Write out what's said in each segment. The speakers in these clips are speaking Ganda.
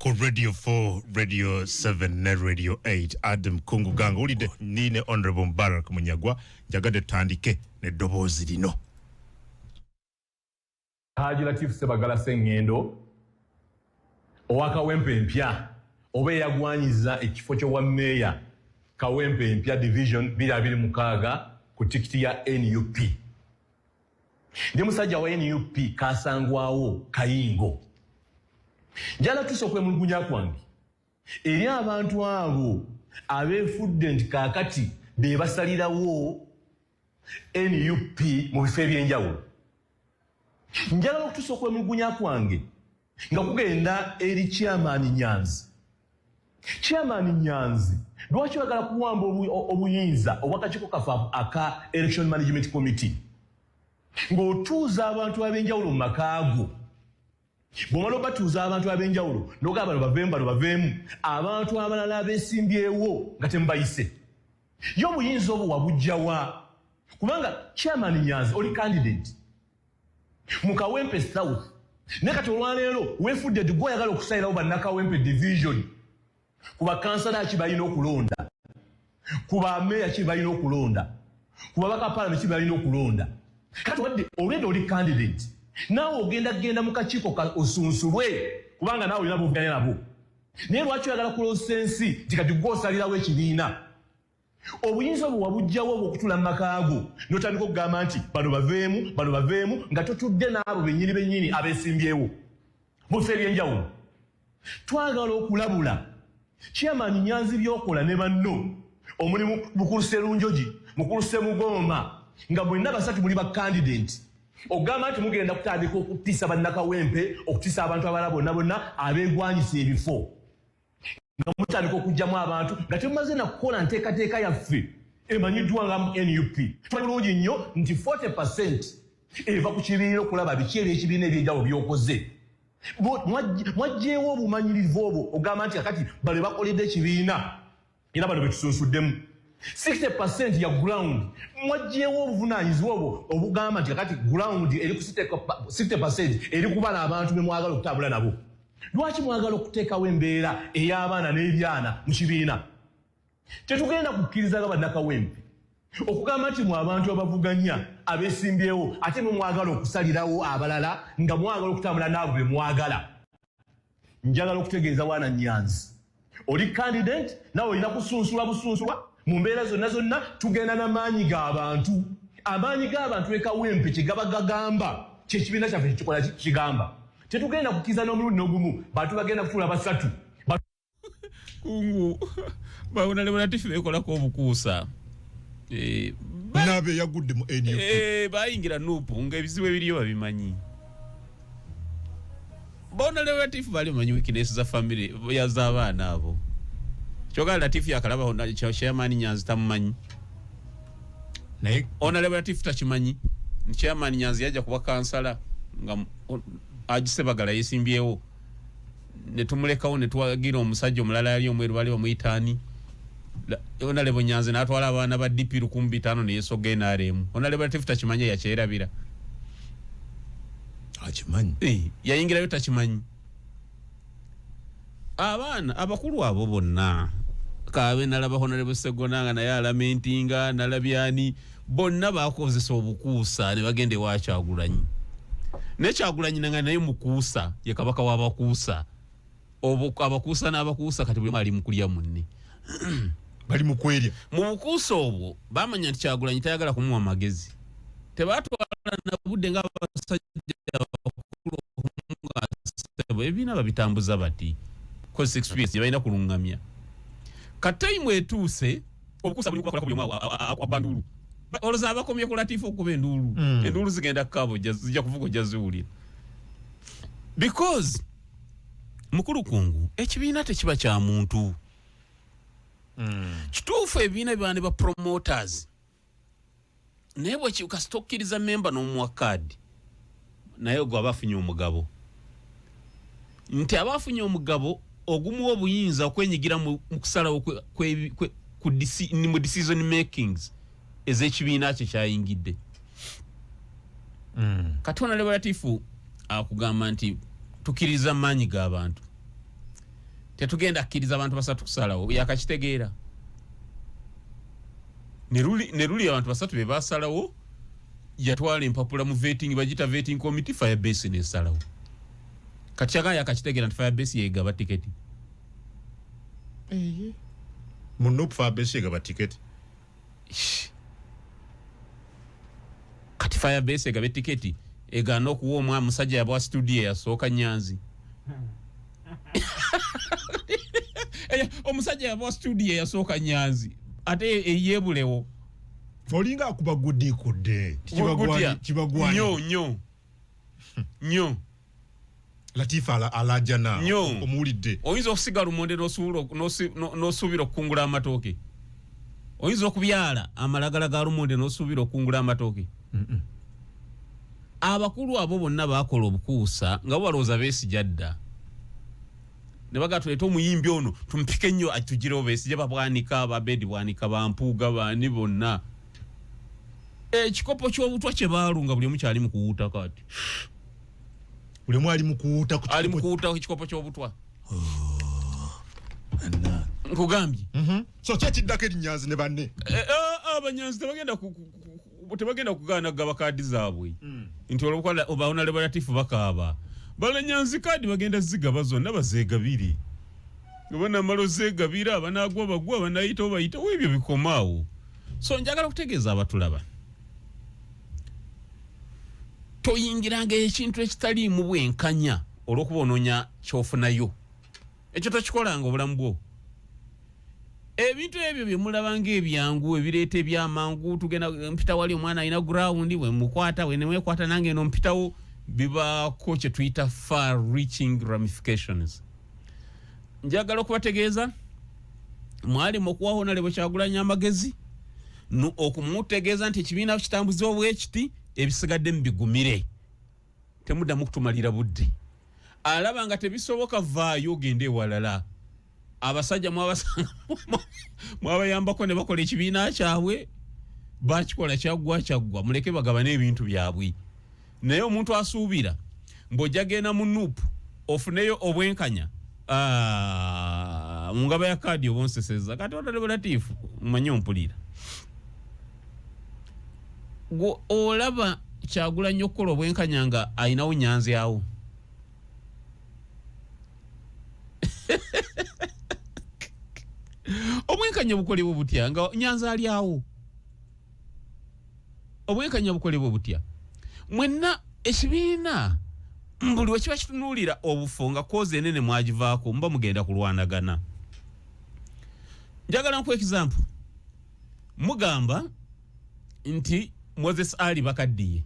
Ku Radio 4, Radio 7 ne Radio 8, Adam Kungu Ganga owulidde nine Honorable Mubarak Munyagwa. Njagadde tutandike n'eddoboozi lino. Haji Latif Sebagala Sengendo owa Kawempe Empya, oba eyagwanyiza ekifo ky'owa meeya Kawempe Empya Division 2026 ku tikiti ya NUP. Ndi musajja wa NUP kasangwawo Kayingo. Njala tusa okwemulugunya kwange eri abantu abo abeefudde nti kaakati be basalirawo NUP mu bifo ebyenjawulo. Njagala okutuusa okwemulugunya kwange nga kugenda eri Chairman Nyanzi. Chairman Nyanzi, lwaki oyagala kuwamba obuyinza obwakakiiko kaffe aka Election Management Committee ng'otuuza abantu ab'enjawulo mu makaago? Bw'omala obatuuza abantu ab'enjawulo nogaba bano baveemu, bano baveemu, abantu abalala abeesimbyewo nga temubayise. Ye obuyinza obwo wabujjawa? Kubanga Chairman Nyanzi, oli candidate mu Kawempe South, naye kati olwaleero weefudde nti gwe oyagala okusalirawo bannakawempe Division ku bakansala ki balina okulonda, ku bameeya ki balina okulonda, ku babaka palamenti ki balina okulonda. Kati wadde olwedde oli candidate, naawe ogenda kugenda mu kakiiko ka osunsulwe, kubanga naawe olina bovuganya nabo. Naye lwaki oyagala kuloosa ensi nti kati gwe osalirawo ekibiina? Obuyinza obwo wabugjawo obwo okutula mu makaago n'otandika okugamba nti bano baveemu, bano baveemu, nga totudde n'abo bennyini bennyini abeesimbyewo mu bifo ebyenjawulo? Twagala okulabula Chairman Nyanzi, byokola ne banno omuli Mukulu Serunjogi, Mukulu Semugomba, nga mwenna basatu muli ba candidate, okugamba nti mugenda kutandika okutiisa bannakawempe, okutiisa abantu abalala bonna bonna abeegwanyisa ebifo, nga mutandika okugyamu abantu nga temumaze nakukola nteekateeka yaffe emanyiddwa nga NUP. Tumanyi bulungi nnyo nti 40% eva ku kibiina okulaba biki ebyekibiina ebyenjawulo byokoze. Mwagyewo obumanyirivu obwo ogamba nti kakati bano bakoledde ekibiina era bano betusunsuddemu. 60% ya ground, mwagyewo obuvunanyizibwa obwo obugamba nti kakati ground eri ku 60% eri kubala abantu bemwagala okutambula nabo. Lwaki mwagala okuteekawo embeera ey'abaana n'ebyana mu kibiina? Tetugenda kukkiriza nga bannakawempe okugamba nti mwe abantu abavuganya abeesimbyewo ate mwe mwagala okusalirawo abalala, nga mwagala okutambula n'abo be mwagala. Njagala okutegeeza waana Nyanzi, oli candidate, nawe olina kusunsula busunsulwa mu mbeera zonna zonna. Tugenda n'amaanyi g'abantu. Amaanyi g'abantu ekawempe kyegaba gagamba, kyekibiina kyaffe kikikola kigamba. Tetugenda kukkiriza n'omulundi n'ogumu bantu bagenda kutuula basatu. Kungu bawonale Latifu bekolako obukuusa. Naabe yagudde mu NUP. Bayingira NUP nga ebizibu ebiriyo babimanyi. Bona Latifu bali bamanyi weakness za family yaz'abaana abo. Kyoga Latifu yakalaba Chairman Nyanzi tamumanyi. Naye Honorable Latifu takimanyi Chairman Nyanzi yajja kuba kansala nga agisebagala yesimbyewo, netumulekawo netwagira omusajja omulala yali omweru, bali bamuyitaani. Honorable Nyanzi n'atwala abaana ba DP 5000 neyesoga NRM. Honorable Latifu takimanyi, yakyerabira. Akimanyi. Yayingirayo takimanyi. Abaana abakulu abo bonna kabe nalaba Honorable Segona nga naye alamentinga, nalabyani bonna bakozesa obukuusa ne bagenda ewa Kyagulanyi. Naye Kyagulanyi nanga naye mukuusa, ye kabaka w'abakuusa. Abakuusa n'abakuusa kati buli ali mu kulya munne. Bali mu kwerya. Mu bukuusa obwo bamanya nti Kyagulanyi tayagala kumuwa magezi. Tebatwala na budde nga abasajja abakulu nga ebibiina babitambuza bati, cause experience gye balina kulungamya. Katayimu etuuse, obukuusa buli kubakolako, buli omu akuba nduulu. Olowooza abakomye ku Latifu okuba enduulu? Enduulu zigenda kukaaba, zijja kuvuga, ojja ziwulira, because mukulu Kungu, ekibiina tekiba kya muntu. Kituufu ebibiina biba ne ba promoters, naye bwe kasita okkiriza memba n'omuwa kaadi, naye gwe aba afunye omugabo, nti aba afunye omugabo ogumuwa obuyinza okwenyigira mu kusalawo mu decision makings ez'ekibiina kye kyayingidde. Kati Honorable Latifu akugamba nti tukkiriza maanyi g'abantu. Tetugenda kkiriza abantu basatu kusalawo. Yakakitegeera ne luli abantu basatu be basalawo. Yatwala empapula mu vetting, bagita vetting committee, Firebase nesalawo. Kati kyagala yakakitegeera nti Firebase yegaba tiketi. Mu NUP Firebase egaba tiketi? Kati Firebase egaba etiketi, egaana okuwa omwana musajja yabawa studio eyasooka Nyanzi. Omusajja yabawa studio eyasooka Nyanzi, ate eyebulewo. Olinga akuba gudikudde. Kibagwani. Nnyo nnyo nnyo. Latifa alajana. Nnyo. Omuwulidde. Oyinza okusiga lumonde n'osuubira okukungula amatooke. Oyinza okubyala amalagala ga lumonde n'osuubira okukungula amatooke. Abakulu abo bonna bakola obukuusa nga bo balowooza Besigye dda, ne baga tuleete omuyimbi ono tumupike nnyo atugirewo Besigye. Babwanika, babedi bwanika, bampuuga, baani bonna, ekikopo ky'obutwa kye baalunga buli omu kyali mu kuwuuta kati. Buli omu ali mu kuwuuta ku ali mu kuwuuta ekikopo ky'obutwa, nkugambye. So ki ekiddako eri Nyanzi ne banne? Abanyanzi tebagenda tebagenda kugaana kugaba kaadi zaabwe, nti olwokuba Honorable Latifu bakaaba balanyanzi, kaadi bagenda zigaba zonna, bazeegabire. Oba namala ozeegabira, abanaagwa bagwa, abanayitawo bayitawo, ebyo bikomaawo. So njagala okutegeeza abatulaba, toyingiranga ekintu ekitaliimu bwenkanya olw'okuba onoonya kyofunayo. Ekyo tokikolanga obulamu bwo. Ebintu ebyo byemulaba ngaebyangu, ebireeta ebyamangu, tugenda mpita wali, omwana alina ground, wemukwata wenemwekwata nange eno mpitawo, bibaako kye tuyita far reaching ramifications. Njagala okubategeeza, mwalimu okuwa Honorable Kyagulanyi amagezi, okumutegeeza nti ekibiina kitambuzibwa bwekiti, ebisigadde mubigumire, temuddamu kutumalira budde. Alaba nga tebisoboka, vaayo ogende ewalala. Abasajja mwabasanga, mwabayambako ne bakola ekibiina kyabwe, bakikola, kyaggwa kyaggwa, muleke bagabane ebintu byabwe. Naye omuntu asuubira mbw'ojja genda mu NUP ofuneyo obwenkanya mu ngaba ya kaadi, oba onseseza. Kati Honorable Latifu, mmanyi ompulira. Gwe olaba Kyagulanyi okukola obwenkanya nga ayinawo Nyanzi awo? Obwenkanya bukolebwa butya nga Nyanzi ali awo? Obwenkanya bukolebwa butya? Mwenna ekibiina buli wekiba kitunuulira obufo nga cause enene mwagivaako, muba mugenda kulwanagana. Njagala nkuwa example. Mugamba nti Moses Ali bakaddiye.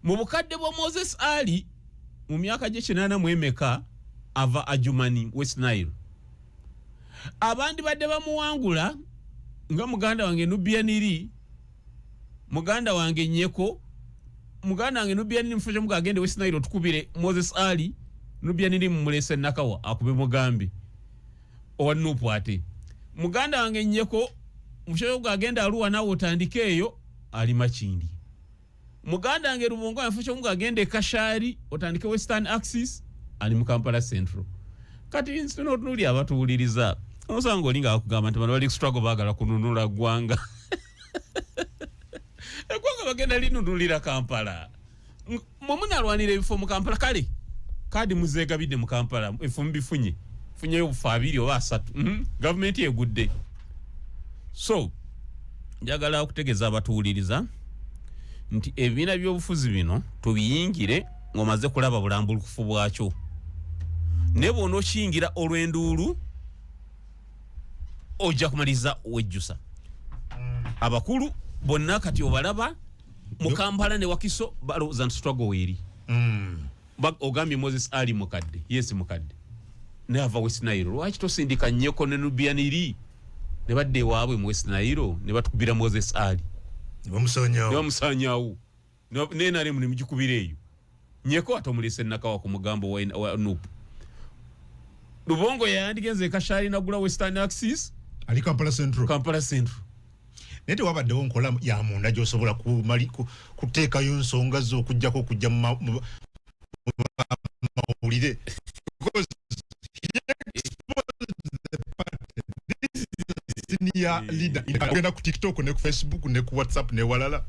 Mu bukadde bwa Moses Ali mu myaka gye 80 mu emeka, ava Adjumani, West Nile. Abandi badde bamuwangula nga muganda wange Nubianiri, muganda wange Nyeko, muganda wange Nubianiri, mufo kyomuga agende West Nile otukubire Moses Ali, Nubianiri mumulese Nakawa akube Mugambe owa NUP. Ate muganda wange Nyeko, mufo kyomuga agenda Aluwa nawe otandike eyo, ali Makindi. Muganda wange Rubongo, mufo kyomuga agenda e Kashari otandike Western Axis, ali mu Kampala Central. Kati ntunuuli abatuwuliriza, osanga oli nga akugamba nti bano bali struggle, baagala kununula ggwanga. Eggwanga bagenda linunulira Kampala? Mwe munalwanira ebifo mu Kampala. Kale kaadi muzeegabidde mu Kampala, ebifo mubifunye, funyeyo obufa 2 oba 3. Gavumenti egudde. So njagala okutegeeza abatuwuliriza nti ebibiina by'obufuzi bino tubiyingire ng'omaze kulaba bulambulukufu bwakyo, naye bw'onookiyingira olw'enduulu, ojja kumaliriza wejjusa. Abakulu bonna kati obalaba mu Kampala ne Wakiso balowooza nti struggle weeri. Ogambye Moses Ali mukadde, yes, mukadde, naye ava West Nile. Lwaki tosindika Nyeko ne Nubianiri ne badda ewaabwe mu West Nile ne batukubira Moses Ali? Ne bamusanyawo. Ne bamusanyawo ne NRM ne mugikubira eyo. Nyeko ate omulese Nakawa ku mugambo wa NUP. Lubongo yayandigenze Kashari nagula Western Axis. Ali Kampala Central. Kampala Central. Naye tewabaddewo nkola ya munda gy'osobola kuteekayo nsonga zo okujjako okujja mu mawulire, because he ya leader ogenda ku TikTok ne ku Facebook ne ku WhatsApp ne walala.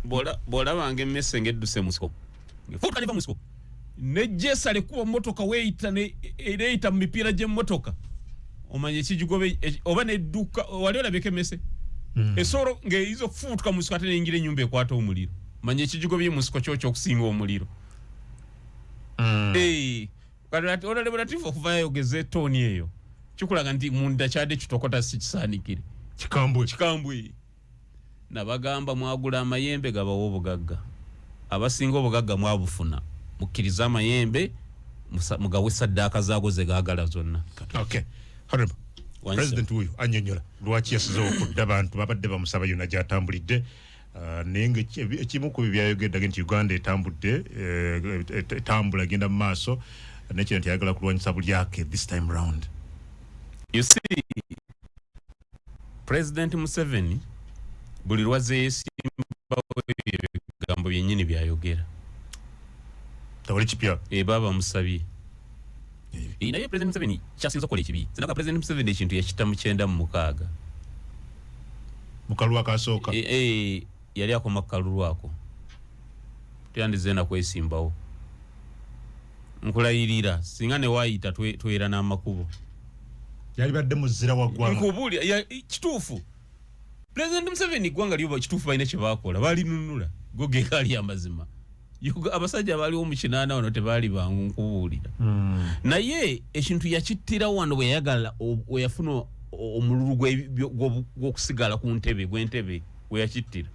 Bw'olabanga emmese ng'edduse mu nsiko, fuuka neva mu nsiko nejjesale kuba mmotoka weeyita neeyita mu mipiira gy'emmotoka, omanya ekigigobe oba nedduka. Wali olabyeko emmese esolo ng'eyinza okufuutuka mu nsiko ate neyingira ennyumba ekwata omuliro? Manya ekigigobye mu nsiko kyokyo okusinga omuliro. Kati Honorable Latifu okuva yayogeza etooni eyo, kikulaga nti munda kyadde kitokota, si kisaanikire. Kikambwe. Kikambwe. Nabagamba mwagula amayembe gabawa obugagga, abasinga obugagga mwabufuna, mukkirize amayembe, mugawe saddaaka zaago ze gaagala zonna. Okay, Honorable. Wansi. President wuyo annyonnyola lwaki yasize okudda. Abantu babadde bamusaba yonna gy'atambulidde. Naye nga ekimu ku byayogedde nti Uganda etambudde, etambula egenda mu maaso, nekira nti ayagala kulwanyisa bulyake this time round. You see, President Museveni buli lwazze yesimbawo, ebigambo byennyini byayogera. Tewali kipya. Baba bamusabye. Naye President Museveni kyasinza okukola ekibi sinaka, President Museveni ekintu yakita mu 96. Mu kalulu akasooka. Yali akoma ku kalulu ako, teyandize na kwesimbawo. Nkulayirira singa newaayita twera n'amakubo. Yali badde muzira wa ggwanga. Nkubuulira, kituufu, President Museveni eggwanga lyo kituufu balina kyebakola, balinunula, go gegaali amazima. Abasajja baaliwo mu 80 wano tebaali bangu, nkubuulira. Naye ekintu yakittira wano bwe yayagala bwe yafuna omululu gw'okusigala ku ntebe gw'entebe, we yakittira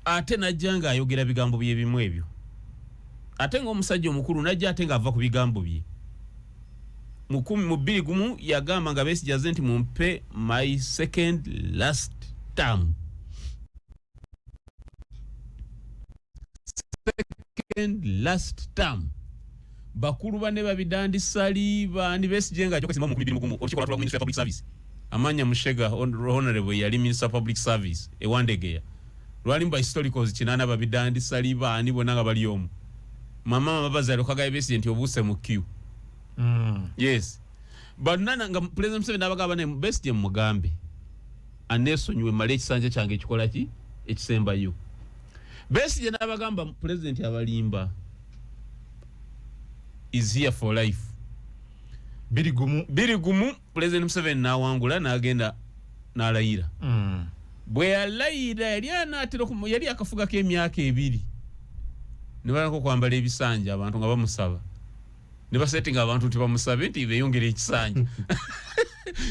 ate najja ng'ayogera bigambo bye bimu ebyo, ate ng'omusajja omukulu najja ate ng'ava ku bigambo bye. Mu 2001 yagamba nga beesijaze nti mumpe my second last term, second last term. Bakulu bane babidandisali bandi Besigye nga ajja mu 2001, olukiiko lwatula Ministry of Public Service, amanya Mushega honorable yali Minister of Public Service ewandegeya, lwali mu historicals 8, babidandisali baani bonna nga bali omwo. Mama mabazalo kagaye Besigye nti obuuse mu queue. Yes, bannana nga President Museveni abagamba ne Besigye mugambe aneesonyiwe male ekisanja kyange ekikola ki ekisembayo. Besigye n'abagamba President abalimba, is here for life. 2001. 2001 President Museveni n'awangula, n'agenda n'alayira. Bwe yalayira yali anaatera yali akafugako emyaka 2, ne balako okwambala ebisanja, abantu nga bamusaba, ne basetinga abantu nti bamusabe nti beeyongere ekisanja,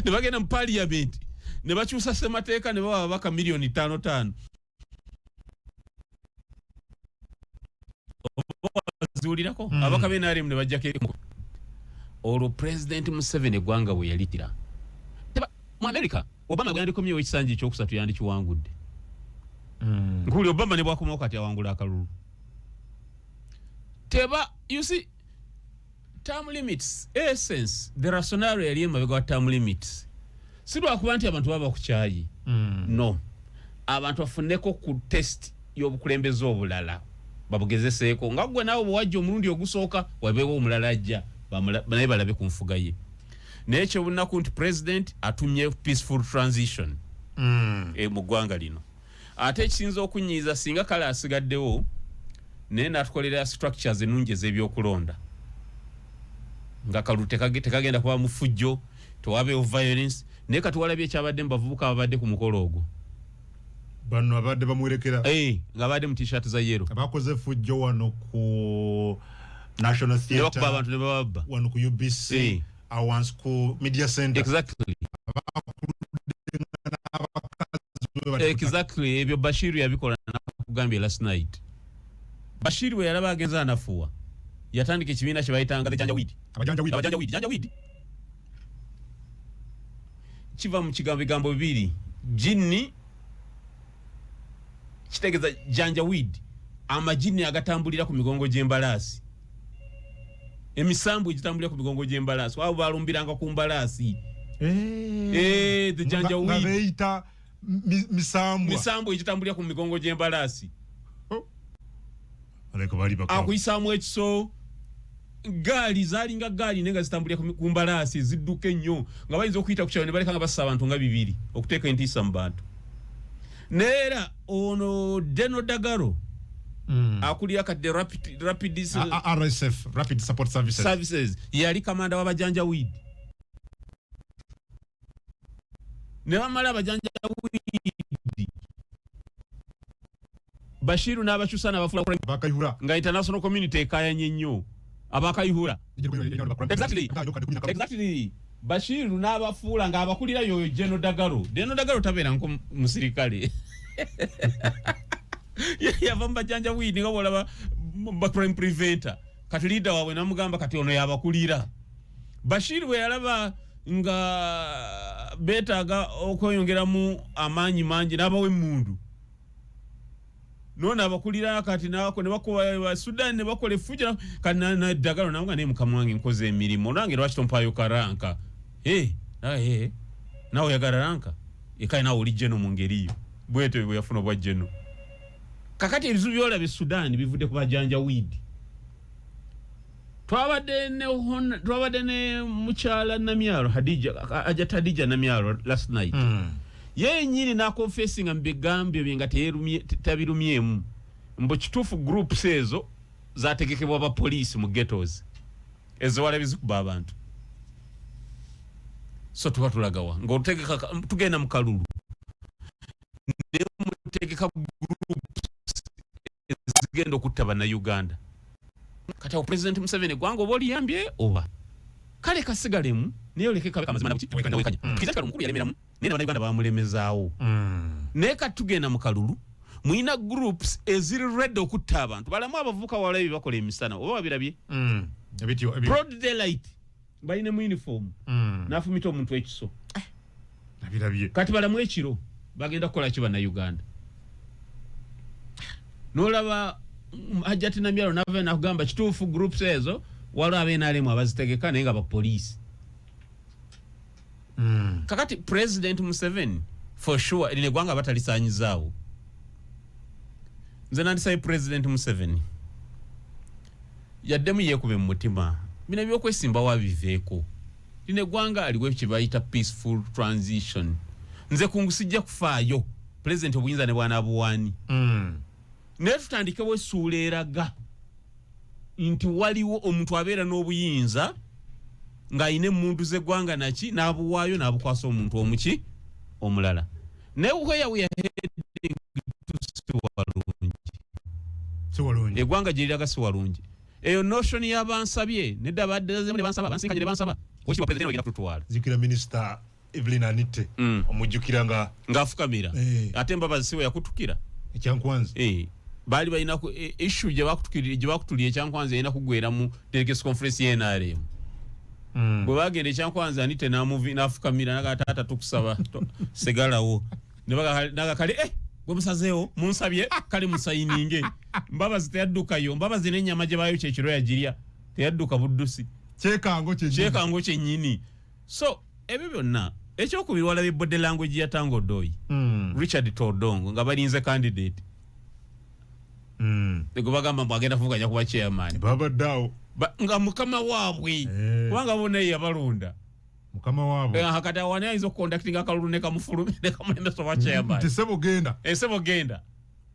ne bagenda mu parliament ne bakyusa ssemateeka ne bawa ababaka miliyoni ttaano ttaano. Ziwulirako ababaka b'NRM ne bajjako olwo. President Museveni eggwanga bwe yalitira mu America, Obama bwe yandikomyewo ekisanja ekyokusatu yandikiwangudde. Nkuli Obama ne bwakomawo kati awangula akalulu. Teba, you see, term limits essence, the rationale yali emabega wa term limits si lwakuba nti abantu baba bakukyayi. No, abantu bafuneko ku test y'obukulembeze obulala, babugezeseeko nga gwe naawe bwewajja omulundi ogusooka, wabeewo omulala ajja naye balabe ku nfuga ye. Naye kyobunaku nti President atumye peaceful transition mu ggwanga lino. Ate ekisinza okunyiiza, singa kale asigaddewo naye natukolera structures ennungi ez'ebyokulonda, nga kalulu tekagenda kuba mufujjo, tewabeewo violence. Naye kati walabye ekyabadde mu bavubuka ababadde ku mukolo ogwo. Bano abadde bamuwerekera. Nga babadde mu T-shirt za yellow. Abakoze fujjo wano ku National ne bakuba Theatre, abantu ne bababba. Wano ku UBC, awo wansi ku media center. Exactly, ebyo Bashiru yabikola. Nakugambye last night, Bashiru bwe yalaba agenza anafuwa, yatandika ekibiina kye bayitanga the Janjaweed. Abajanjaweed. Abajanjaweed. Janjaweed kiva mu kigambo, bigambo bibiri, jinni kitegeeza janjaweed, amajinni agatambulira ku migongo gy'embalaasi, emisambu egitambulira ku migongo gy'embalaasi, wabo balumbiranga ku mbalaasi. The Nga Janjaweed. beeyita misambwa. Misambu egitambulira ku migongo gy'embalaasi. Aleka bali bakambwe. Akuyisaamu ekiso. Gaali zaalinga gaali naye nga zitambulira ku mbalaasi zidduka ennyo, nga bayinza okuyita ku kyalo ne baleka nga bassa abantu nga bibiri okuteeka entiisa mu bantu. Naye era ono Deno Dagalo akulira kati the rapid RSF, Rapid Support Services, Services, yali kamanda w'abajanjaweed. Ne bamala abajanjaweed, Bashiru n'abakyusa n'abafuula Bakayihura, nga international community ekayanye nnyo abakayihura. Exactly. Bashiru n'abafuula ng'abakulira yoyo General Dagalo. General Dagalo tabeera nko musirikale, yava mu bajanjaweed nga bwolaba ba crime preventer. Kati leader waabwe namugamba kati ono yabakulira. Bashir bwe yalaba nga beetaaga okweyongeramu amaanyi mangi, n'abawa emmundu nono abakulira. Kati nako ne bakuba Sudan ne bakola effujja. Kati Dagalo namuga, naye mukama wange, nkoze emirimu nange, lwaki tompaayo ka rank? Nawe oyagala rank ekale, nawe oli general mu ngeri yo. Bwetyo bwe yafuna obwa general. Kakati ebizibu byolaba e Sudan bivudde ku bajanjaweed. Twabadde ne mukyala Namyalo Hadija, Hajat Hadija Namyalo, last night. Ye nyini naconfessinga mu bigambo bye nga tabirumyemu mbu kituufu groups ezo zategekebwa bapoliisi mu ghettos ezo wala bizikuba abantu. So tuba tulagawa ngaotegeka tugenda mu kalulu ne mutegeka groups ezigenda okutta bannayuganda? Kati awo President Museveni, eggwanga oba oliyambye oba kale kasigalemu, naye oleke kabe kamazima nawekanya. Tukiza kale omukulu yalemeramu, naye n'abannayuganda bamulemezaawo. Naye kati tugenda mu kalulu, mulina groups eziri ready okutta abantu. Balamu abavubuka walabi bakola emisana, oba wabirabye? Ebityo Broad daylight, balina mu uniform, n'afumita omuntu ekiso. Nabirabye. Kati balamu ekiro bagenda kukola ki bannayuganda? Nolaba Hajjati Namyalo nava nakugamba kituufu groups ezo waliwo abenalemu abazitegeka, naye nga bapoliisi. Kakati President Museveni, for sure erino eggwanga batalisanyizaawo. Nze nandisabye President Museveni yaddemu yeekube mu mutima, bino ebyokwesimbawo abiveeko. Lino eggwanga aliwo kye bayita peaceful transition. Nze kungu sijja kufaayo pulezidenti obuyinza ne bwanaabuwaani, naye tutandikewo essuula eraga nti waliwo omuntu abeera n'obuyinza ng'alina emmundu z'eggwanga naki n'abuwaayo n'abukwasa omuntu omuki omulala. Naye where we are heading to si walungi. Si walungi. Eggwanga gye liraga si walungi. Eyo notion y'abansabye nedda, baddazemu ne bansaba, bansinkanye ne bansaba, wekitiibwa President ogenda kututwala. Zikira Minisita Evelyn Anite, omujjukira nga ng'afukamira. Ate Mbabazi siwe yakutukira? Ekyankwanzi. Baali balina issue gye bakutukirira, gye bakutulira ekyankwanzi erina kuggwera mu delegates conference ye NRM. Bwe bagenda ekyankwanzi, Anite n'afukamira naga, taata tukusaba sigalawo. Ne naga kale, gwe musazeewo munsabye, kale musayininge. Mbabazi teyaddukayo. Mbabazi n'ennyama gye baayokya ekiro yagirya, teyadduka buddusi. Kyekango kyennyini. Kyekango kyennyini. So ebyo byonna. Ekyokubiri, walabye body language ya Tanga Odoi, Richard Todwong, nga balinze candidate gwe bagamba mbu agenda kuvuganya kuba chairman. Babadde awo. Nga mukama waabwe, kubanga bonna ye yabalonda. Mukama waabwe. Kati awani ayinza okuconductinga akalulu ne kamufulumya ne kamulemesa oba chairman? Nti sebo genda. Esebo genda.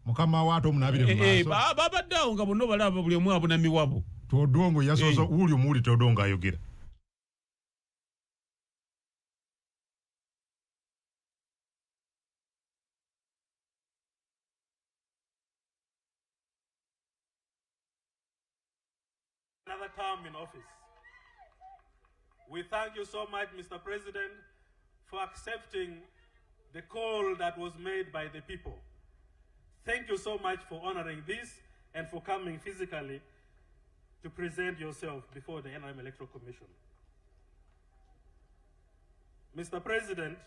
Mukama we ate omunaabire mu maaso. Babadde awo nga bonna balaba buli omu abunamiwabo. Todwong yasoose. Wuuli omuwuli Todwong ayogera. Another term in office. We thank you so much, Mr. President, for accepting the call that was made by the people. Thank you so much for honoring this and for coming physically to present yourself before the NRM Electoral Commission. Mr. President,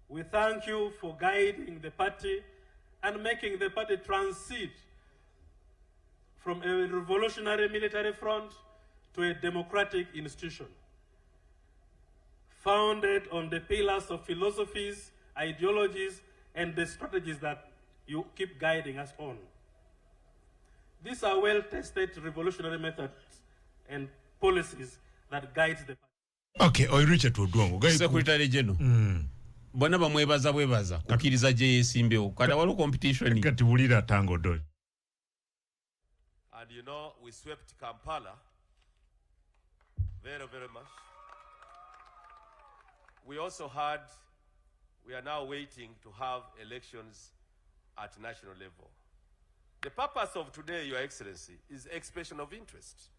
we thank you for guiding the party and making the party transit from a revolutionary military front to a democratic institution, founded on the pillars of philosophies, ideologies, and the strategies that you keep guiding us on. These are well-tested revolutionary methods and policies that guide the party. Okay, oyo Richard Odwongo Secretary General. Bonna bamwebaza bwebaza kukkiriza gye yeesimbyewo, kati waliwo competition. Kati wulira Tanga Odoi. And you know, we swept Kampala very, very much. We also had, we are now waiting to have elections at national level. The purpose of today, Your Excellency, is expression of interest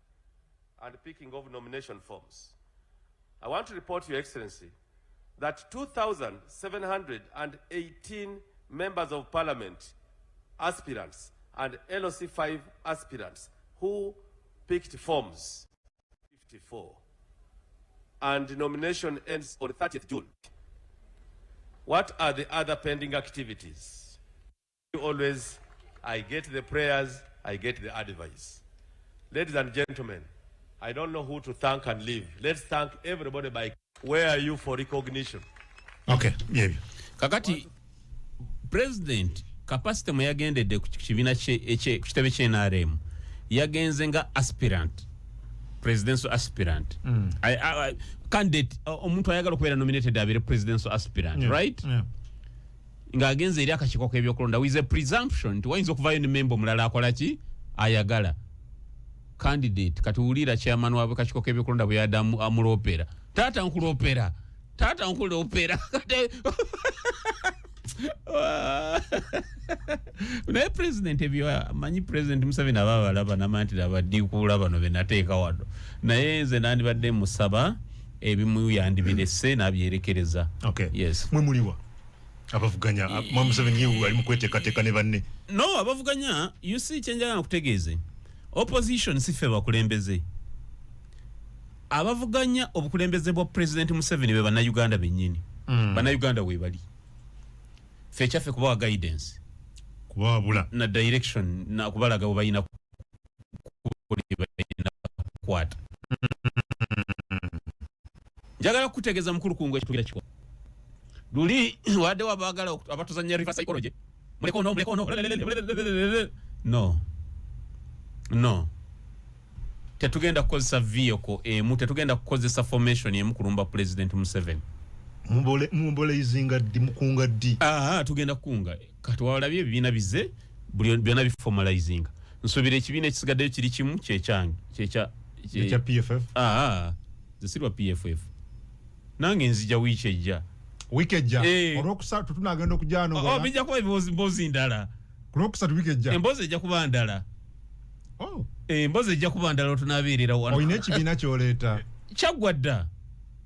and picking of nomination forms. I want to report, Your Excellency, that 2,718 members of parliament aspirants and LOC5 aspirants who picked forms, 54, and the nomination ends on 30th June. What are the other pending activities? Always, I get the prayers, I get the advice. Ladies and gentlemen, I don't know who to thank and leave. Let's thank everybody by where are you for recognition. Okay, byebyo. Kakati president capacity mwe yagendedde ku kibiina ku kitebe ky'NRM, yagenze nga aspirant, presidential aspirant. Candidate, omuntu ayagala okubeera nominated abeere presidential aspirant, right? Yeah. Ng'agenze eri akakiiko k'ebyokulonda with a presumption nti wayinza okuvayo ne memba omulala akola ki, ayagala candidate. Kati wulira chairman waabwe kakiiko k'ebyokulonda bwe yadde amuloopera, taata nkuloopera, taata nkuloopera. Naye president ebyo amanyi. President Museveni aba abalaba namanya nti abaddiikuula bano benateeka wano, naye nze nandibadde musaba ebimu yandibirese n'abyerekereza. Okay. Yes. Mwe muliwa abavuganya? Mwa Museveni ye ali mu kweteekateeka ne banne. No, abavuganya, you see, kyenjagala nkutegeeze, opposition si ffe bakulembeze. Abavuganya obukulembeze bwa President Museveni be Bannayuganda bennyini. Bannayuganda webali, ffe ekyaffe kubawa guidance. Kubawabula. Na direction, na kubalaga bwe balina balina kukwata. Njagala kukutegeeza, mukulu Kungu, ekitugira kikwa luli waddewo abaagala abatuzanya reverse psychology, muleke ono, muleke ono. No, no, tetugenda kukozesa vehicle emu, tetugenda kukozesa formation emu kulumba President Museveni. Mumobilizinga ddi? Mukunga ddi? Aa, tugenda kukunga. Kati walabye ebibiina bize buli byonna biformalizinga. Nsuubira ekibiina ekisigaddeyo kiri kimu, kyekyange, kyekya Ekya PFF? Aa, nze sirwa PFF, nange nzija wiiki ejja. Wiiki ejja? Eh. Olwokusatu tunagenda okujano. Oh, bijja kuba emboozi ndala. Ku lwokusatu wiiki ejja. Emboozi ejja kuba ndala. Oh. Eh, emboozi ejja kuba ndala otunaabeerera wano. Olina ekibiina kyoleeta? Kyaggwa dda,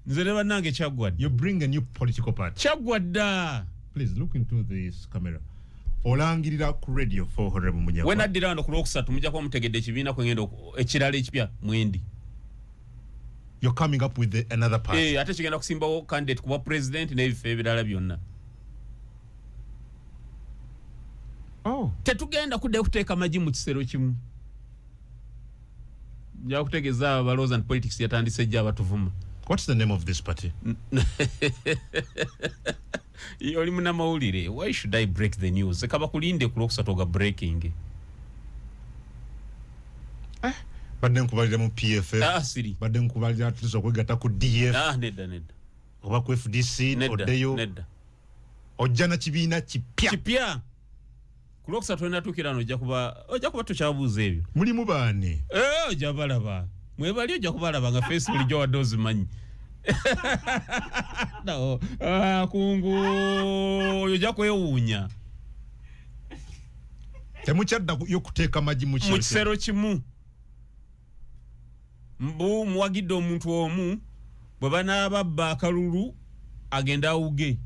nze ne bannange kyaggwa dda. You bring a new political party? Kyaggwa dda. Please look into this camera. Olangirira ku Radio 400 Munyagwa. We naddira wano ku lwokusatu mujja kuba mutegedde ekibiina kwengenda ekirala ekipya mwendi. You're coming up with another party? Eh, ate kigenda kusimbawo candidate kuba president n'ebifo ebirala byonna. Oh. Tetugenda kuddayo kuteeka magi mu kisero kimu. Nja kutegeeza abalowooza nti politics yatandise ejja abatuvuma. What's the name of this party? Oli munamawulire, why should I break the news? Kaba kulinde ku lwokusatu oga breaking. Badde nkubalira mu PFF. Ah, siri. Badde nkubalira tuza okwegatta ku DF. Ah, nedda, nedda. Oba ku FDC. Nedda. Oddeyo. Nedda. Ojja na kibiina kipya? Kipya. Ku lwokusatu wenatuukira no ojja kuba tokyabuuza ebyo. Mulimu baani? Eh, ojja balaba mwebali, ojja kubalaba nga face bulijjo wadde ozimanyi. No, ah, Kungu, oyo ojja kwewuunya. Temukyadda yo kuteeka magi mu mu kisero. Kisero kimu. Mbu muwagidde omuntu omu, bwe banaababba akalulu agenda awuge.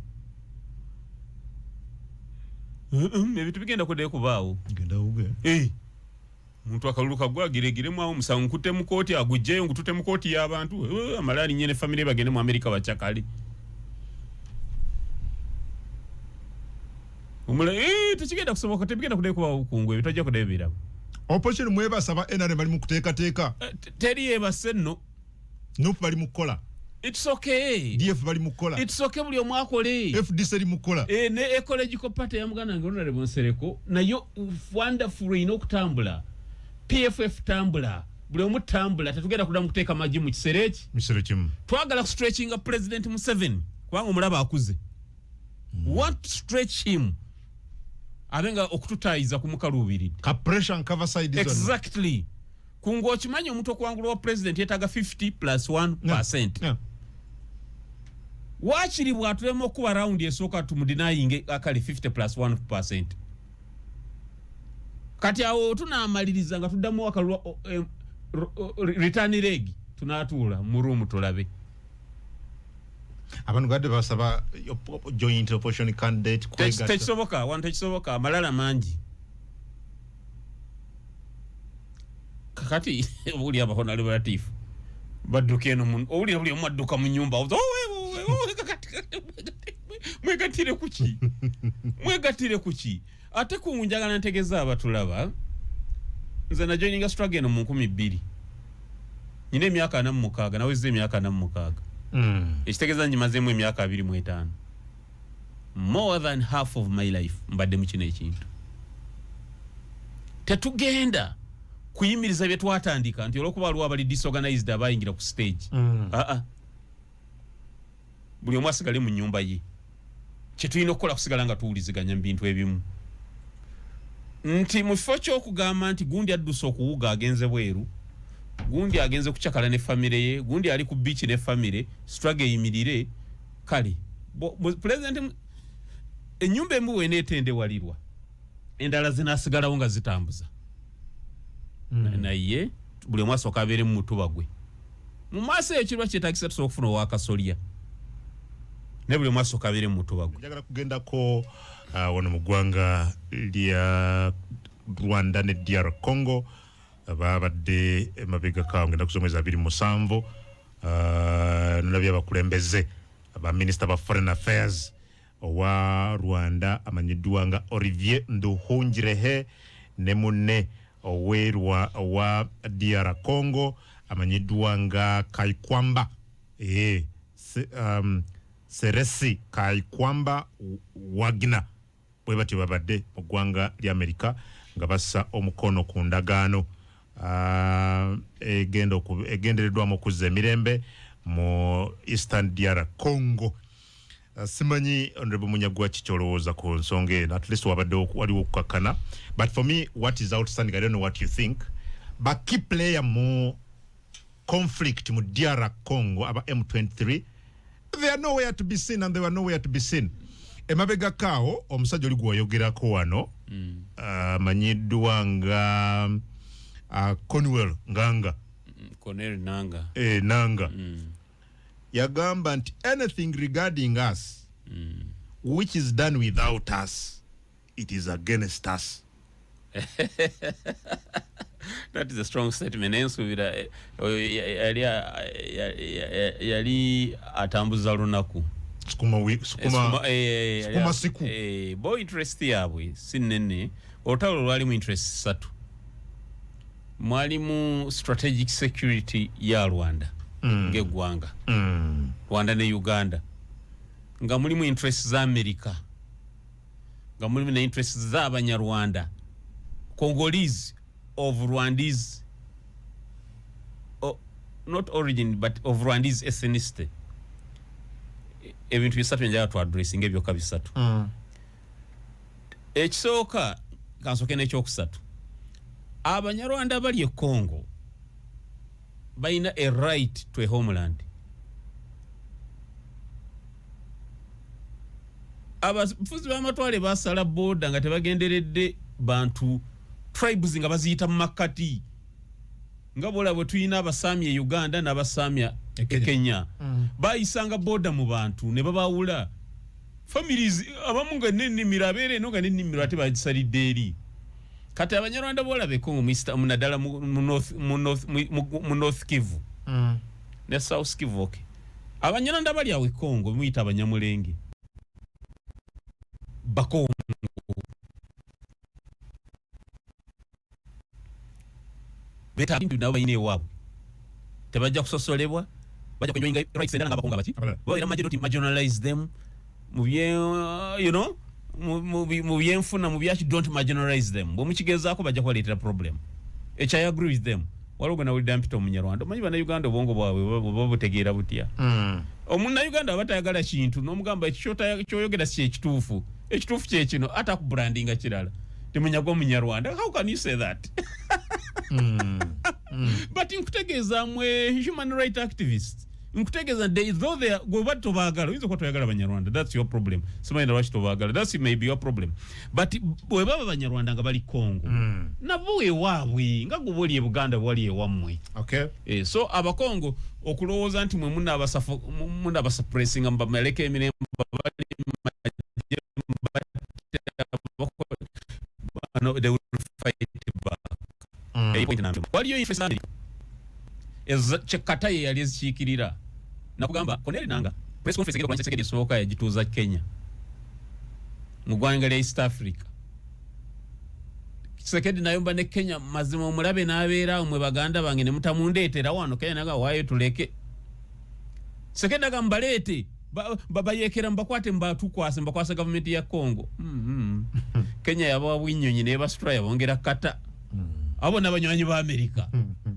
Ebintu bigenda kuddayo kubaawo. Genda awuge. Eh, muntu akalulu kagwa agiregiremu awo, omusango nkutte mu kooti, agugjeyo ngutute mu kooti y'abantu. Eh, amale alinye ne famire bagende mu Amerika bacakale. Omula, eh, tekigenda kusoboka, tebigenda kuddayo kubaawo. Bukungu, ebyo tojja kuddayo biraba. Opposition mwebasaba, NRM bali mu kuteekateeka. Eh, teri yebase nno. NUP bali mu kukola. It's okay. DF bali mu kukola. It's okay, buli omu akole. FDC eri mu kukola. Eh, ne Ecological Party ya muganda wange Honorable Nsereko nayo wonderful, erina okutambula. PFF tambula, buli omu tambula, tetugenda kuddamu kuteeka magi mu kisero eki. Misero kimu. Twagala kustretchinga President Museveni kubanga omulaba akuze. Want to stretch him abe nga okututayiza kumukaluubiridde. Ka pressure nkava side zonna. Exactly. Kungu okimanyi omuntu okuwangula wa president yeetaaga 50 plus 1 percent. Waakiri bw'atulema okuba round esooka tumudenyinge akale 50 plus 1 percent. Kati awo tunaamaliriza nga tuddamu akalulu return leg, tunaatuula mu room tulabe. Abantu gadde basaba joint opposition candidate kwegatta. Tekisoboka wano, tekisoboka, amalala mangi. Kakati owulira abahonale balatifu badduka eno, owulira buli omu adduka mu nyumba. "Oh, we, we, we, kakati mwegattire kuki? Mwegattire kuki?" Ate ku njagala ntegeeza abatulaba, nze najoininga struggle eno mu 2000, nyina emyaka 46, nawezza emyaka 46. Ekitegeeza ngimazeemu emyaka 25, more than half of my life mbadde mu kino ekintu. Tetugenda kuyimiriza bye twatandika nti olwokuba waliwo abali disorganized abayingira ku stage. Aa, buli omu asigale mu nyumba ye. Kyetulina okukola kusigala nga tuwuliziganya mu bintu ebimu, nti mu kifo ky'okugamba nti gundi adduse okuwuga agenze bweru, gundi agenze kucakala ne famire ye, gundi ali ku beach ne famire, struggle eyimirire. Kale president ennyumba emu weneetendewalirwa, endala zinasigalawo nga zitambuza. Naye buli omu asooka abeere mu mutuba gwe mu maaso. Eyo kirwa kyetagisa tusobola okufuna owakasolya, naye buli omu asooka abeere mu mutuba gwe. Njagala kugendako wano mu ggwanga lya Rwanda ne DR Congo. Babadde emabegako awo ngenda kusoma 27, nolabye abakulembeze baminisita ba foreign affairs owa Rwanda amanyiddwa nga Olivier Nduhungirehe ne munne owerwa owa DR Congo amanyiddwa nga Kaikwamba Seresi Kaikwamba Wagner. Bwe batyo babadde mu ggwanga lya Amerika nga bassa omukono ku ndagaano egendereddwamu okuzza emirembe mu Eastern DR Congo. Simanyi Honorable Munyagwa kikyolowooza ku nsonga eno. At least wabadde waliwo okukakkana, but for me what is outstanding, I don't know what you think, ba key player mu conflict mu DR Congo aba M23, they are nowhere to be seen and they were nowhere to be seen emabega kaawo. Omusajja oli gwewayogerako wano amanyiddwa nga Cornwell Nganga. Cornel Nanga. Nanga yagamba nti anything regarding us which is done without us, it is against us. That is a strong statement, naye nsuubira oyo yali atambuza lunaku. Sukuma sukuma sukuma siku. Bo interest yaabwe si nnene. Olutalo lwalimu interest ssatu. Mwalimu strategic security ya Rwanda ng'eggwanga, Rwanda ne Uganda, nga mulimu interest za America, nga mulimu ne interest z'Abanyarwanda, Congolese of Rwandese, oh, not origin but of Rwandese ethnicity. Ebintu bisatu enjala twadressinga ebyokka bisatu. Ekisooka, kansooke n'ekyokusatu, Abanyarwanda bali e Congo balina a right to a homeland. Abafuzi b'amatwale basala border nga tebagenderedde bantu, tribes nga baziyita mu makkati, nga bola bwe tulina Abasaami e Uganda n'Abasaamya e e Kenya. Kenya. Bayisanga border mu bantu ne babawula families, abamu nga nennimiro abeera eno nga nennimiro ate bagisalidde eri. Kati Abanyarwanda bolaba ekongo naddala mu North Kivu ne South Kivu, okay. Abanyarwanda bali awo e Congo muyita Abanyamulenge, Bakongo. Beta nabo balina ewaabwe, tebajja kusosolebwa, bajja kuenjoyinga rights endala nga Abakongo abaki. Abalala. Babeera mu magye, don't marginalize them mu bye mu byenfuna, mu byaki, don't marginalize them. Bwe mukigezaako bajja kubaleetera problem. Ekyo I agree with them. Waliwo gwe nawulidde mpita Omunyarwanda. Omanyi Bannayuganda obwongo bwabwe buba butegeera butya? Omunnayuganda aba tayagala kintu, n'omugamba ekyo kyoyogera si kyekituufu, ekituufu kyekino, ate akubrandinga kirala, timunyaga Omunyarwanda. How can you say that? But nkutegeeza mwe human right activists, nkutegeeza though they are, gwe tobaagala, oyinza okuba toyagala Banyarwanda, that's your problem. Simanyi lwaki tobaagala, that's maybe your problem, but bwe baba Banyarwanda nga bali Congo, nabo ewaabwe nga gwe bwoli e Buganda, bwali ewammwe. So Abakongo okulowooza nti mwe munabasuppressinga, mubamaleko emirembe, bali magye, no, they will fight back. Point number. Waliyo interest za America Qatar ye yali ezikiikirira. Nakugamba Corneille Nanga press conference egenda okulwanyisa Tshisekedi esooka yagituuza Kenya, mu ggwanga lya East Africa. Tshisekedi nayomba ne Kenya, mazima omulabe n'abeera awo, mwe baganda bange ne mutamundeetera wano. Kenya naga waayo tuleke. Tshisekedi naga mbaleete, bayeekera mbakwate, mbatukwase, mbakwase gavumenti ya Congo. Kenya yabawa bwinnyonyi nebasitula, yabongera Qatar. Abo n'abanywanyi ba Amerika.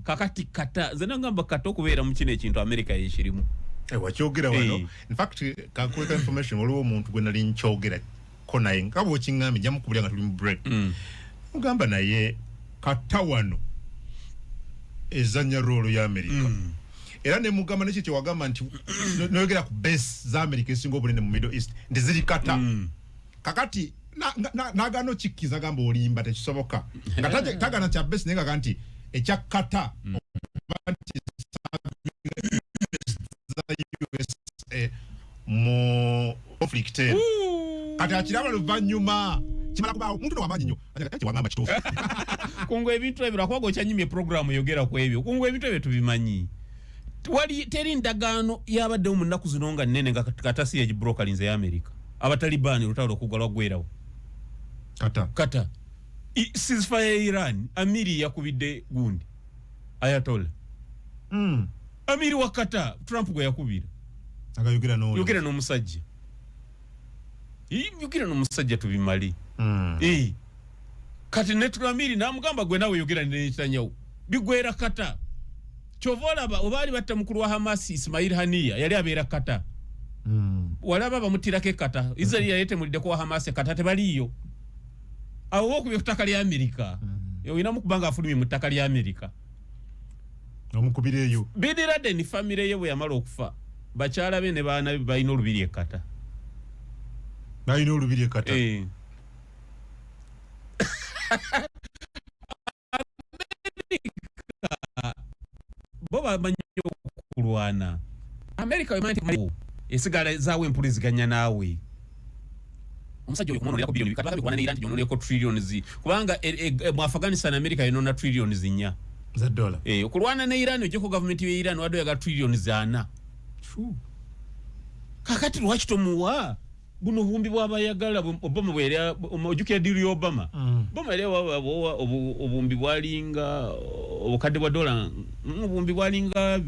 Kakati Qatar, nze nagamba Qatar okubeera mu kino ekintu Amerika yekirimu. Wakyogera wano. In fact, kankuweka information, waliwo omuntu gwe nali nkyogera ko naye nga bwokiŋŋambye, nja mukubulira nga tuli mu break. Mugamba naye Qatar wano ezanya role ya Amerika, era ne mugamba nekyo kyewagamba nti noyogera ku base za Amerika esinga obunene mu Middle East nti ziri Qatar. Kakati nagaana okikkiza, gamba olimba, tekisoboka, nga tagana kya base, naye ngaga nti ekya Qatar oba nti za USA mu conflict eno. Kati akiraba luvannyuma kimala kubaawo omuntu no wamaanyi nnyo. Ate wagamba kituufu. Kungu ebintu ebyo lwakuba okyanyumye programu yogera ku ebyo. Kungu ebintu ebyo tubimanyi. Wali teri ndagaano yabaddewo mu nnaku zino nga nnene nga Qatar si yagibrokalinze ya Amerika. Abatalibaani olutalo okugwa lwaggwerawo. Qatar. Qatar. Ceasefire ya Iran, amiri yakubidde gundi Ayatollah. Amiri wa Qatar, Trump gwe yakubira. Agayogera n'oli. Yogera n'omusajja. Yogera n'omusajja tubimale. Kati ne Amiri n'amugamba gwe nawe yogera ne Netanyahu, bigwera Qatar. Kyova olaba obaali batta mukulu wa Hamas Ismail Haniya, yali abeera Qatar. Walaba bamutirako e Qatar. Israel yali etemuliddeko wa Hamas e Qatar, tebaliiyo. Awo okubye ku ttaka lya Amerika. Olinamu kuba nga afulumye mu ttaka lya Amerika. Omukubira eyo. Bin Laden famire ye bwe yamala okufa, bakyala be ne baana be balina olubiri e Qatar. Balina olubiri e Qatar. Eh. Amerika bo bamanyi okulwana. Amerika wemanyi nti esigala zaawo empuliziganya naawe. Omusajja oyo kumwononerako biliyoni, kati bagambye kulwana ne Iran nti gyononereko trillions, kubanga mu Afghanistan Amerika yonona trillions 4 za dola. Okulwana ne Iran ojjeko gavumenti ye Iran wadde oyaga trillions 4. Kakati lwaki tomuwa buno obuwumbi bw'abayagala? Obama bwe yali ojjukira deal ya Obama? Obama yali awa obuwumbi bwalinga obukadde bwa dola, obuwumbi bwalinga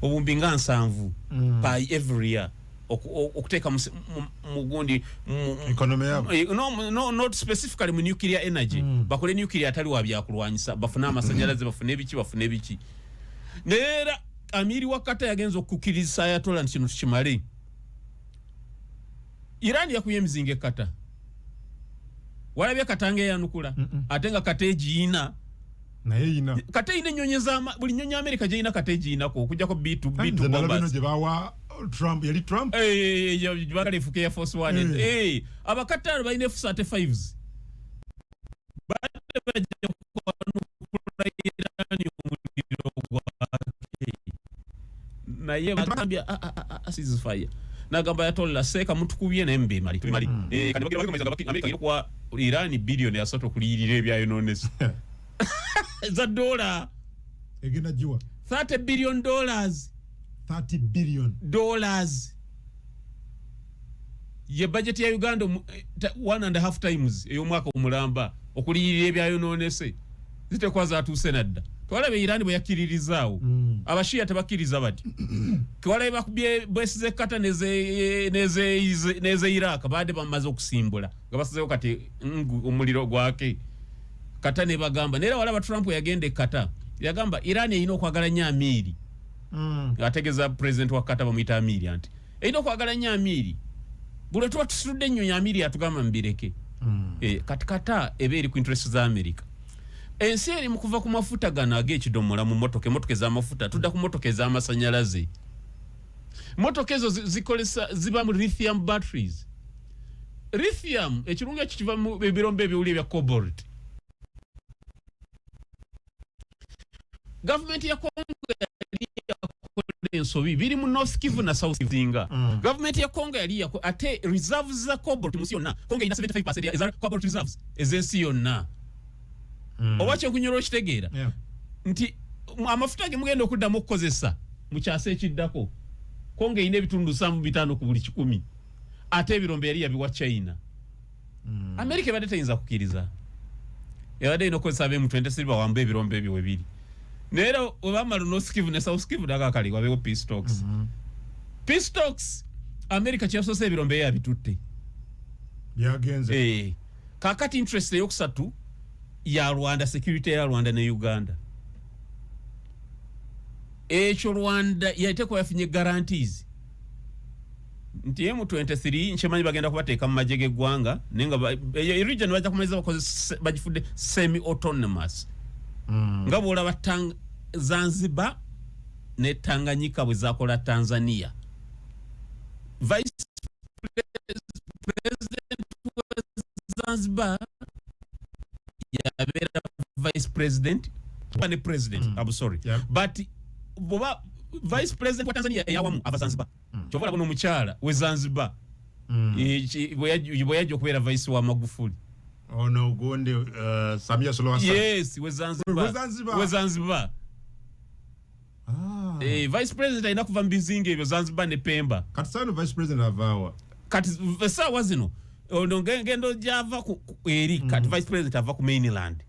obuwumbi nga 70 by every year okuteeka mu gundi Economy yabo. No, not specifically mu nuclear energy. Bakole nuclear atali wa byakulwanyisa, bafune amasanyalaze, bafune ebiki, bafune ebiki. Naye era amiri wa Qatar yagenza okukkiriza Ayatollah nti kino tukimale. Iran yakubye emizinga e Qatar, walabye Qatar nga eyanukula? Ate nga Qatar egiyina. Naye yina. Qatar eyina ennyonyi ez'ama buli nnyonyi Amerika gyeyina Qatar egiyinako, okuggyako B2 B2 Nze nalaba eno bombers. gye bawa Trump, yali Trump. Bagala efuuka Air Force One. Abakatari balina F35s, badde bajja kwanukula Iran omuliro gwake, naye bagambye, "Ah, ah, ah, ah, ceasefire." Nagamba Ayatollah seeka mutukubye naye mubimali tubimali. Kati bagira bakomeza nga Amerika erina okuwa Iran biliyoni 3 okuliyirira ebyayononese za dola. Egenda giwa. $30 billion. 30 billion dollars, ye budget ya Uganda one and a half times ey'omwaka omulamba okuliyirira ebyayononese. Zitekwa zatuuse nadda. Twalaba Iran bwe yakkiririzaawo. Abashiya tebakkiriza bati kewalabe bakubye base z'e Qatar neze Iraq, baadde bamaze okusimbula nga basizewo kati omuliro gwake. Qatar ne bagamba, naye era walaba Trump yagenda e Qatar, yagamba Iran erina okwagala nnyo Amiiri. Ategeeza president wa Qatar bamuyita Amiiri, anti erina okwagala nnyo Amiiri, buli tuba tusitudde ennyonyi Amiiri atugamba mbireke. Kati Qatar eba eri ku interest za America. Ensi eri mu kuva ku mafuta gano ag'ekidomola mu motoka, emotoka ez'amafuta, tudda ku motoka ez'amasanyalaze. Motoka ezo zikolesa ziba mu lithium batteries. Lithium ekirungi ekyo kiva mu ebirombe ebiwuli ebya cobalt. Gavumenti ya Congo yali yakola ensobi, biri mu North Kivu na South Kivu. Gavumenti ya Congo yali ate reserves za cobalt mu nsi yonna, Congo erina 75% eza cobalt reserves ez'ensi yonna. Oba kyenkunyolwa okitegeera nti amafuta ge mugenda okuddamu okukozesa mu kyasa ekiddako, Congo erina ebitundu 75 ku buli 100, ate ebirombe yali yabiwa China. America ebadde teyinza kukkiriza, ebadde erina okukozesa ab'emu 23 bawambe ebirombe ebyo we biri. Naye era we bamala North Kivu ne South Kivu, nagakale wabeewo peace talks. Peace talks, America kyeyasoose ebirombe yabitutte. Byagenze. Kakati interest eyokusatu ya Rwanda, security ya Rwanda ne Uganda. Ekyo Rwanda yateekwa yafunye guarantees nti M23 nkimanyi bagenda kubateeka mu magye g'eggwanga, naye nga eyo region bajja kumaliza bakoze bagifudde semi autonomous. Nga bw'olaba Zanzibar ne Tanganyika bwe zakola Tanzania. Vice President wa Zanzibar yabeera vice president ne president. I'm sorry. But bwoba vice president wa Tanzania eyawamu ava Zanzibar. Kyova olaba n'omukyala we Zanzibar bwe yajja okubeera vice wa Magufuli. Ono gundi Samia Suluhu Hassan. Yes, we Zanzibar. We Zanzibar. We Zanzibar. Vice president alina kuva mu bizinga ebyo Zanzibar ne Pemba. Kati sano vice president avaawa? Kati essaawa zino ono ngendo gyava eri kati vice president ava ku mainland.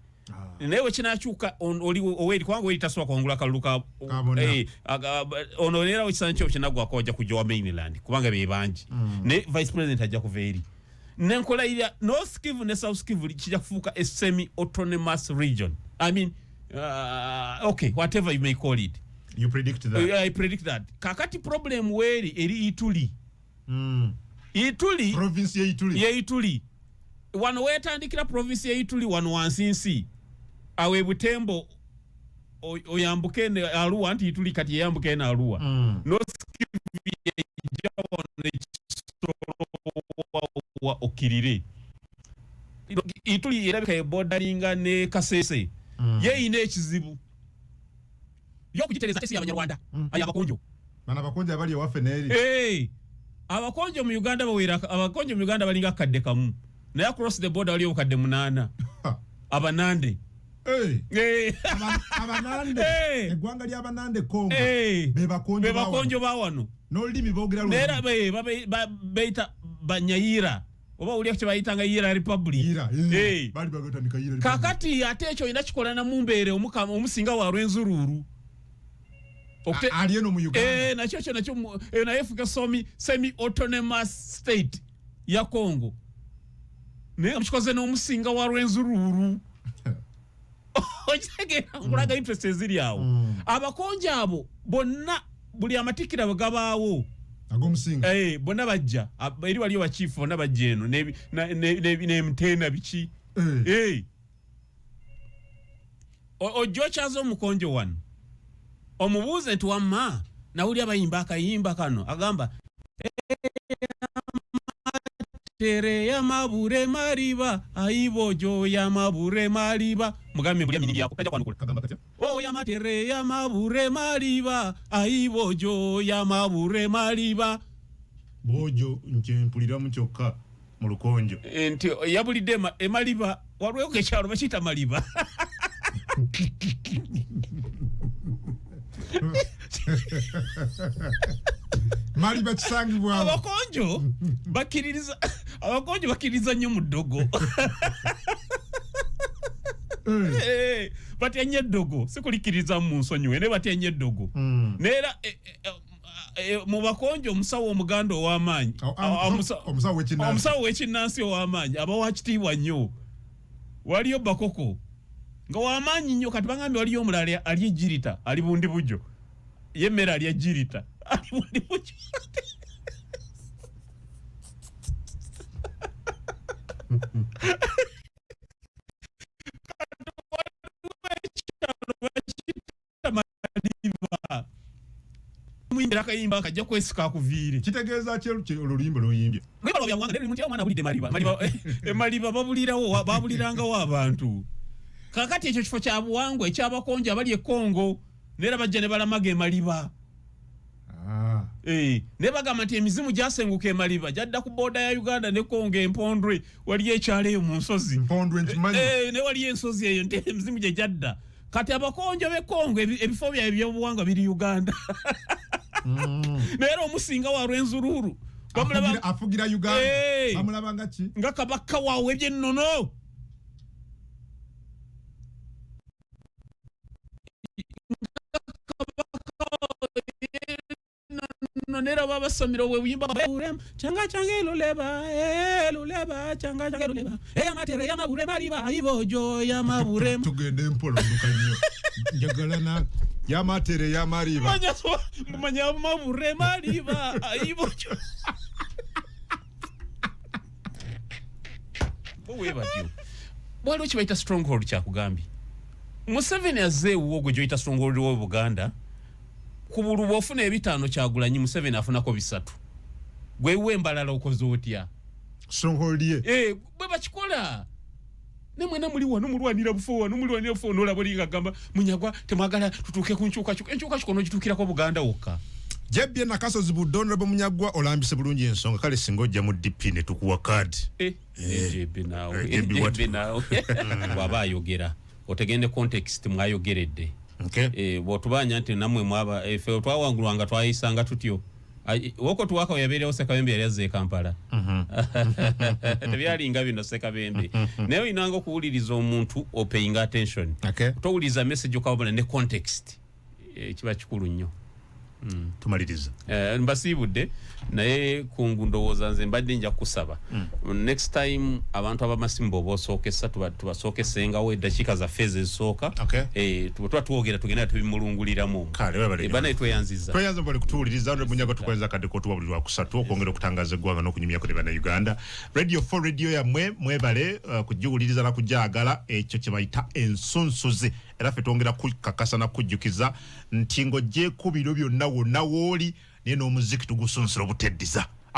Naye wekinakyuka oli oweri, kubanga oweri tasobola kuwangula kalulu ka Ka bonna. Ono era wekisanyi kyo kinagwako ajja kujja wa mainland kubanga be bangi. Naye vice president ajja kuva eri. Nenkola ira North Kivu ne South Kivu kijja kufuuka a semi autonomous region. I mean, okay, whatever you may call it. You predict that? I predict that. Kakati problem weri eri Ituri. Ituri, province ye Ituri. Ye Ituri. Wano wetandikira province ye Ituri wano wansinsi. Awe Butembo oyambuke ne Arua, nti Ituri kati yeyambuke ne Arua. North Kivu yejja wano wa okirire. Ituri erabika ye bordering'a ne Kasese. Ye ine ekizibu. Yo kugitereza tesi y'Abanyarwanda. Aya abakonjo. Bana abakonjo abali ewaffe n'eri. Abakonjo mu Uganda bawera, abakonjo mu Uganda balinga akadde kamu. Naye across the border waliyo obukadde 8. Abanande. Abanande. Eggwanga ly'Abanande Congo. Be bakonjo Be ba wano. bakonjo ba wano. N'olulimi boogera lulimi. Naye era beyita Banyayira. Oba owulira kye bayitanga Yira Republic. Yira, Bali bagatandika Yira Republic. Kakati ate ekyo olina kikola na mumbeere omusinga wa Rwenzururu. Ali eno mu Uganda. Nakyo kyo, nakyo naye efuuka semi autonomous state ya Congo. Naye mukikoze n'omusinga wa Rwenzururu. Okitegeera nkulaga interest eziri awo. Abakonjo abo bonna buli amatikkira bwe gabaawo. Ag'omusinga. Bonna bajja. Eri waliyo bachifu bonna bajja eno n'emiteena biki. Ojja okyaza omukonjo wano. Omubuuze nti wamma nawuli abayimba akayimba kano agamba tere ya mabure mariba aibojo ya mabure mariba. Mugambe buli mini yako tajja kwanukula. Kagamba katya? O ya matere ya mabure mariba aibojo ya mabure mariba. Bojo nkyempuliramu kyokka mu lukonjo. Nti yabulidde emaliba waliwo ekyalo bakiyita maliba. Maliba kisangibwa. Abakonjo bakkiririza, abakonjo bakkiririza nnyo mu ddogo. Batya nnyo eddogo, si kulikkiririza mu nsonyiwe, naye batya nnyo eddogo. Naye era, mu bakonjo omusawo omuganda ow'amaanyi, Omusawo w'ekinnansi. Omusawo w'ekinnansi ow'amaanyi aba wa kitiibwa nnyo. Waliyo bakoko. Nga wamaanyi nnyo. Kati bagambye waliyo omulala ali ejirita, ali bundi bujo, ye emmere ali ejirita, ali bundi bujo. Muyimbira akayimba kajja kwesika akuviire. Kitegeeza ki oluyimba lwoyimbye? Luyimba lwa byabuwangwa, naye omwana abulidde Maliba. Maliba, Maliba babulirawo, babulirangawo abantu. Kakati ekyo kifo kya buwangwa ekyabakonjo abali e Congo, neera bajja ne balamaga e Maliba. Naye bagamba nti emizimu gyasenguka e Maliba gyadda ku booda ya Uganda ne Congo, Empondwe, waliyo ekyalo eyo mu nsozi. Mpondwe nkimanyi. Ne waliyo ensozi eyo nti emizimu gye gyadda. Kati abakonjo b'e Congo ebifo byabwe ebyobuwangwa biri Uganda. Naye era omusinga wa Rwenzururu bamulaba afugira Uganda. Bamulaba nga ki? Nga kabaka waawe eby'ennono. Nera babasomera obwe buyimba changa changa luleba luleba changa changa luleba amatere ya mabure maliba ibojo ya mabure. Tugende mpola nduka nnyo, njagala na yamatere ya mariba manya mabure maliba ibojo bowe batyo. Waliwo kibayita stronghold kyakugambye Museveni azze ewuwo gwe gyoyita stronghold wa Buganda. Ku bulu bw'ofuna 5 Kyagulanyi, Museveni afunako 3. Gwe embalala okoze otya? Stronghold ye. Bwe bakikola. Ne mwena muli wano mulwanira bufo wano mulwanira bufo n'olaba olinga agamba Munyagwa temwagala tutuuke ku nkyukakyuka. Enkyukakyuka n'ogituukirako Buganda wokka. Jebbye Nakasozi Buddo, Honorable Munyagwa olambise bulungi ensonga, kale singa ojja mu DP ne tukuwa kaadi. Jebbe naawe. Jebbe what? Jebbe naawe. Bw'aba ayogera otegende context mwayogeredde. Bw'otubanja nti nammwe mwaba, ffe twawangulwanga twayisanga tutyo. Woko tuwaka yabeerewo Ssekabembe yali azze e Kampala. Tebyalinga bino Ssekabembe. Naye olinanga okuwuliriza omuntu opaying attention. Towuliriza message okabona ne context. Kiba kikulu nnyo. Tumaliriza. Mbasiibudde naye kungu ndowooza nze mbadde nja kusaba. Next time abantu abamasimu bw'oba osookesa tubasookesengawo eddakiika zaffe ezo ezisooka. Tuba twogera tugenda tubimulunguliramu. Kale, webale nnyo. Banaye tweyanziza. Tweyanza bali kutuwuliriza, Honorable Munyagwa tukwenza akadde k'otuwa buli Lwakusatu okwongera okutangaza eggwanga n'okunyumyako ne Bannayuganda. Radio 4 radio yammwe mwebale kugiwuliriza na kugyagala, ekyo kye bayita ensonsozi. Era ffe twongera kukakasa na kujjukiza nti ng'oggyeeko biro byonna wonna w'oli naye n'omuziki tugusunsula obuteddiza.